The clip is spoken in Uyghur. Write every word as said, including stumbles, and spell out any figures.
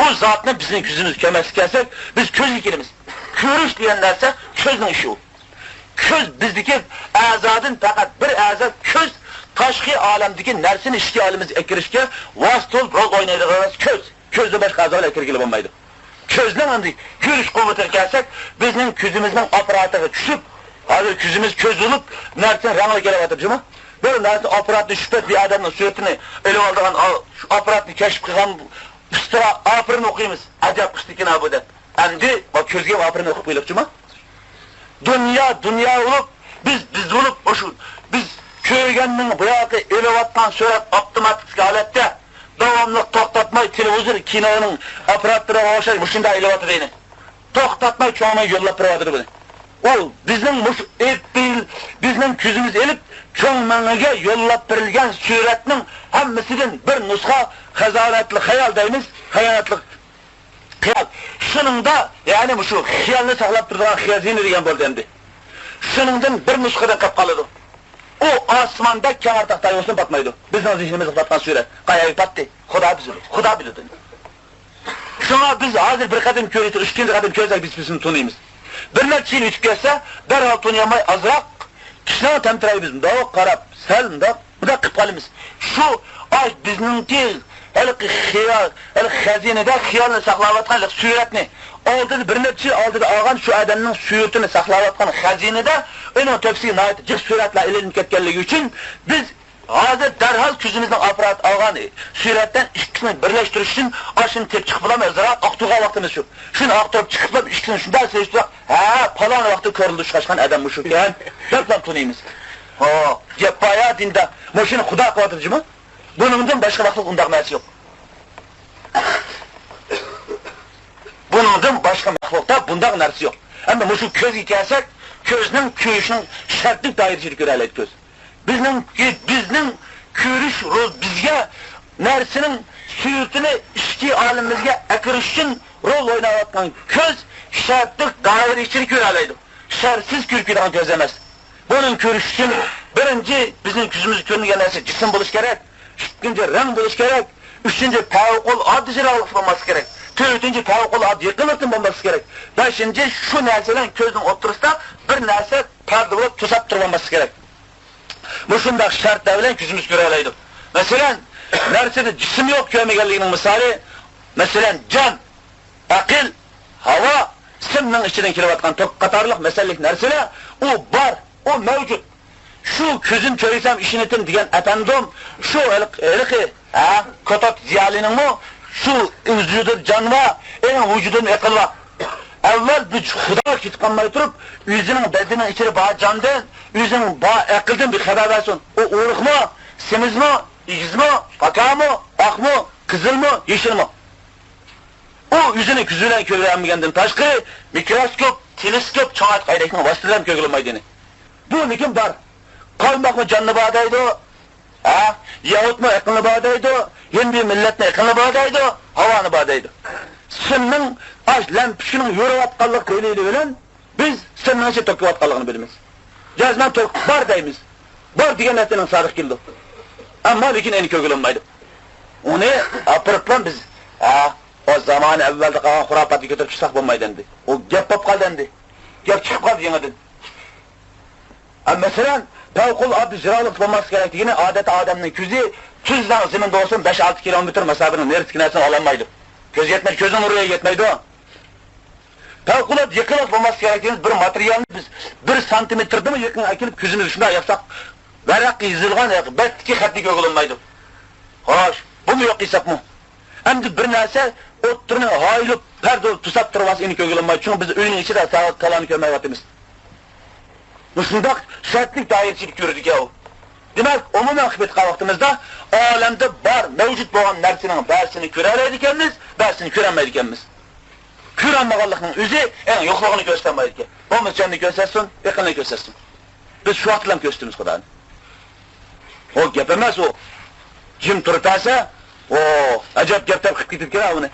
بۇ زاتنى بىزنىڭ كۆزىمىز كۆرمەسلىك كەلسەك، بىز كۆزگە كېلىمىز. كۆرۈش دېگەن نەرسە كۆزنىڭ ئىشى ئۇ. كۆز بىزدىكى ئەزادىن پەقەت بىر ئەزا، كۆز تاشقى ئالەمدىكى نەرسىنى ئىچكى ئالىمىزگە ئەكىرىشكە ۋاسىتە بولۇپ رول ئوينايدىغان نەرسە كۆز. كۆزدىن باشقا ئەزالار ئەكىرگىلى بولمايدۇ. كۆزنىڭ ئەمدى كۆرۈش قۇۋۋىتىگە كەلسەك، بىزنىڭ كۆزىمىزنىڭ ئاپپاراتىغا چۈشۈپ، ھازىر كۆزىمىز كۆز بولۇپ، نەرسىنىڭ رەڭگى كېلىۋاتىدۇ جۇمۇ. بىر نەرسە ئاپپاراتنى چۈشۈپ، بىر ئادەمنىڭ سۈرىتىنى ئېلىۋالىدىغان، شۇ ئاپپاراتنى كەشىپ قىلغان ئۇستىغا ئاپىرىن ئوقۇيمىز. ئەجەب ئىش ئىكەن بۇ دەپ. ئەمدى بۇ كۆزگە ئاپىرىن ئوقۇپ قويۇلۇپچۇما؟ دۇنيا، دۇنيا بولۇپ، بىز، بىز بولۇپ، ئاشۇ بىز كۆرگەننىڭ بۇياقى ئېلىۋاتقان سۈرەت ئاپتوماتىك ھالەتتە داۋاملىق توختاتماي تېلېۋىزور، كىنونىڭ ئاپپاراتلىرىغا ئوخشاش مۇشۇنداق ئېلىۋاتىدۇ يەنە. توختاتماي چوڭ مېڭىگە يوللاپ بېرىۋاتىدۇ بۇنى. ئۇ بىزنىڭ مۇشۇ ئېپ-، بىزنىڭ كۆزىمىز ئېلىپ، چوڭ مېڭىگە يوللاپ بېرىلگەن سۈرەتنىڭ ھەممىسىدىن بىر نۇسخا خىيانەتلىك خىيال دەيمىز، خىيانەتلىك خىيال. شۇنىڭدا، يەنى مۇشۇ خىيالنى ساقلاپ تۇرىدىغان خەزىنە دېگەن بولدى ئەمدى. شۇنىڭدىن بىر نۇسخىدىن قېلىپ قالىدۇ. ئۇ ئاسماندەك كەڭرى تاختاي بولسىمۇ پاتمايدۇ. بىزنىڭ زېھنىمىزگە پاتقان سۈرەت قايەرگە پاتتى؟ خۇدا بىلىدۇ. خۇدا بىلىدۇ. شۇڭا بىز ھازىر بىر قېتىم كۆرسەك، ئىككىنچى قېتىم كۆرسەك، بىز بىزنى تونۇيمىز. بىر نەچچە يىل ئۆتۈپ كەتسە، دەرھال تونۇيالماي ئازراق كىشىلەرنى تەمتىرەيمىز. مۇنداق قاراپ، سەل مۇنداق، مۇنداق قىلىپ قالىمىز. شۇ، ئاي، بىزنىڭكى ھېلىقى خىيال، ھېلىقى خەزىنىدە خىيالنى ساقلاۋاتقان ھېلىقى سۈرەتنى ئالدىدا، بىر نەچچە يىل ئالدىدا ئالغان شۇ ئادەمنىڭ سۈرىتىنى ساقلاۋاتقان خەزىنىدە ئۇنىڭ تۆپىسىگە ناھايىتى جىق سۈرەتلەر ئېلىنىپ كەتكەنلىكى ئۈچۈن بىز ھازىر دەرھال كۆزىمىزنىڭ ئاپپارات ئالغان سۈرەتتىن ئىككىسىنى بىرلەشتۈرۈش ئۈچۈن ئاشۇنى تېپىپ چىقىپ بولامىز، ئازراق ئاقتۇرغان ۋاقتىمىز شۇ. شۇنى ئاقتۇرۇپ چىقىپ بولۇپ ئىككىسىنى شۇنداق سېلىشتۇرۇپ، ھە، پالان ۋاقىتتا كۆرۈلدى ئۇچراشقان ئادەم مۇشۇكەن دەپلا تونۇيمىز. ھو، گەپ بار يا دىندا. مۇشۇنى خۇدا قىلىۋاتىدۇ جۇمۇ. بۇنىڭدىن باشقا مەخلۇق ئۇنداق نەرسە يوق. بۇنىڭدىن باشقا مەخلۇقتا بۇنداق نەرسە يوق. ئەمما مۇشۇ كۆزگە كەلسەك، كۆزنىڭ كۆرۈشنىڭ شەرتلىك دائىرىسىدە كۆرەلەيدۇ كۆز. بىزنىڭكى، بىزنىڭ كۆرۈش رول، بىزگە نەرسىنىڭ سۈرىتىنى ئىچكى ئالىمىمىزگە ئەكىرىش ئۈچۈن رول ئويناۋاتقان كۆز شەرتلىك دائىرە ئىچىدە كۆرەلەيدۇ. شەرتسىز كۆرۈپ كېتىدىغان كۆز ئەمەس. بۇنىڭ كۆرۈش ئۈچۈن بىرىنچى بىزنىڭ كۆزىمىزگە كۆرۈنگەن نەرسە جىسىم بولۇش كېرەك، ئىككىنچى رەڭ بولۇش كېرەك، ئۈچىنچى پەۋقۇلئاددە جىراڭلىق بولماسلىقى كېرەك، تۆتىنچى پەۋقۇلئاددە يېقىنلىقتىن بولماسلىقى كېرەك، بەشىنچى شۇ نەرسە بىلەن كۆزنىڭ ئوتتۇرىسىدا بىر نەرسە پەردە بولۇپ توساپ تۇرۇۋالماسلىقى كېرەك. مۇشۇنداق شەرتلەر بىلەن كۆزىمىز كۆرەلەيدۇ. مەسىلەن، نەرسىدە جىسىم يوق كۆرمىگەنلىكىنىڭ مىسالى، مەسىلەن، جان، ئەقىل، ھاۋا، سىمنىڭ ئىچىدىن كېلىۋاتقان توك قاتارلىق مەسىلىك نەرسىلەر، ئۇ بار، ئۇ مەۋجۇت. شۇ كۆزۈم كۆرسەم ئىشىنىتىم دېگەن ئەپەندىم، شۇ ھېلىق-، ھېلىقى، ھە، كوتات زىيالىينىڭمۇ شۇ ۋۇجۇدىدا جان بار، ئېنىڭ ۋۇجۇدىدا ئەقىل بار. ئەۋۋەل بىر خۇدا كېتىپ قالماي تۇرۇپ، ئۆزىنىڭ بەدىنىنىڭ ئىچىدە بار جاندىن، ئۆزىنىڭ بار ئەقىلدىن بىر خەۋەر بەرسۇن. ئۇ ئورۇقمۇ، سېمىزمۇ، ئېگىزمۇ، پاكارمۇ، ئاقمۇ، قىزىلمۇ، يېشىلمۇ؟ ئۇ ئۆزىنى كۆزى بىلەن كۆرەلمىگەندىن تاشقىرى، مىكروسكوپ، تېلېسكوپ، چوڭ ئەتىق ئەينەكنىڭ ۋاسىتىسى بىلەن كۆرگىلى بولمايدۇ يەنى. بۇ لېكىن بار. قالماقمۇ جاننى بار دەيدۇ، ھە؟ يەھۇدمۇ ئەقىلنى بار دەيدۇ، ھىندى مىللەتنى ئەقىلنى بار دەيدۇ، ھاۋانى بار دەيدۇ. سىمنىڭ ئاش لەمپۈشكىنىڭ يورۇۋاتقانلىق دەلىلى بىلەن بىز سىمنىڭ ئىچىدە توك بولۇۋاتقانلىقىنى بىلىمىز. جەزمەن توك بار دەيمىز. بار دېگەن نەرسىنىڭ سادىق كېلىدۇ. ئەمما لېكىن ئەنە كۆرگىلى بولمايدۇ. ئۇنى ئاپىرىپلا بىز، ھە، ئۇ زامانە ئەۋۋەلدە قالغان خۇراپاتنى كۆتۈرۈپ چىقساق بولمايدۇ ئەمدى. ئۇ گەپ بولۇپ قالدى ئەمدى. گەپ چىقىپ قالدى يېڭىدىن. ھە، مەسىلەن، پەۋقۇلئاددە جىراڭلىق بولماسلىقى كېرەك دېگىنى، ئادەتتە ئادەمنىڭ كۆزى تۈز دەڭ زېمىندە بولسۇن، بەش ئالتە كىلومېتىر مۇساپىنىڭ نېرىسىدىكى نەرسىنى ئالالمايدۇ. كۆز يەتمەيدۇ، كۆزنىڭ نۇرى يەتمەيدۇ. پەۋقۇلئاددە يېقىنلىق بولماسلىقى كېرەك دېگىنى، بىر ماتېرىيالنى بىز بىر سانتىمېتىردىنمۇ يېقىن ئەكېلىپ، كۆزىمىزگە شۇنداق ياپساق، ۋەرەقكە يېزىلغان بەتتىكى خەتنى كۆرگىلى بولمايدۇ. خوش، بۇمۇ يوق ھېسابمۇ؟ ئەمدى بىر نەرسە ئوتتۇرىنى ھايلىپ، پەردە بولۇپ توساپ تۇرۇۋالسا، ئېنى كۆرگىلى بولمايدۇ. چۈنكى بىز ئۆينىڭ ئىچىدە ساۋات كالانى كۆرمەيۋاتىمىز. مۇشۇنداق شەرتلىك دائىرە ئىچىدە كۆرىدىكەن ئۇ. دېمەك، ئومۇمەن قىلىپ ئېيتقان ۋاقتىمىزدا، ئالەمدە بار، مەۋجۇت بولغان نەرسىنىڭ بەزىسىنى كۆرەلەيدىكەنمىز، بەزىسىنى كۆرەلمەيدىكەنمىز. كۆرەلمىگەنلىكنىڭ ئۆزى ئەڭ يوقلۇقىنى كۆرسىتەلمەيدىكەن. بولمىسا جاننى كۆرسەتسۇن، ئەقىلنى كۆرسەتسۇن. بىز شۇ ۋاقىتلا كۆرسىتىمىز خۇدانى. ئۇ گەپ ئەمەس ئۇ. جىم تۇرۇپ بەرسە، ئۇ ئەجەب گەپ دەپ قىلىپ كېتىدىكەن ئۇنى.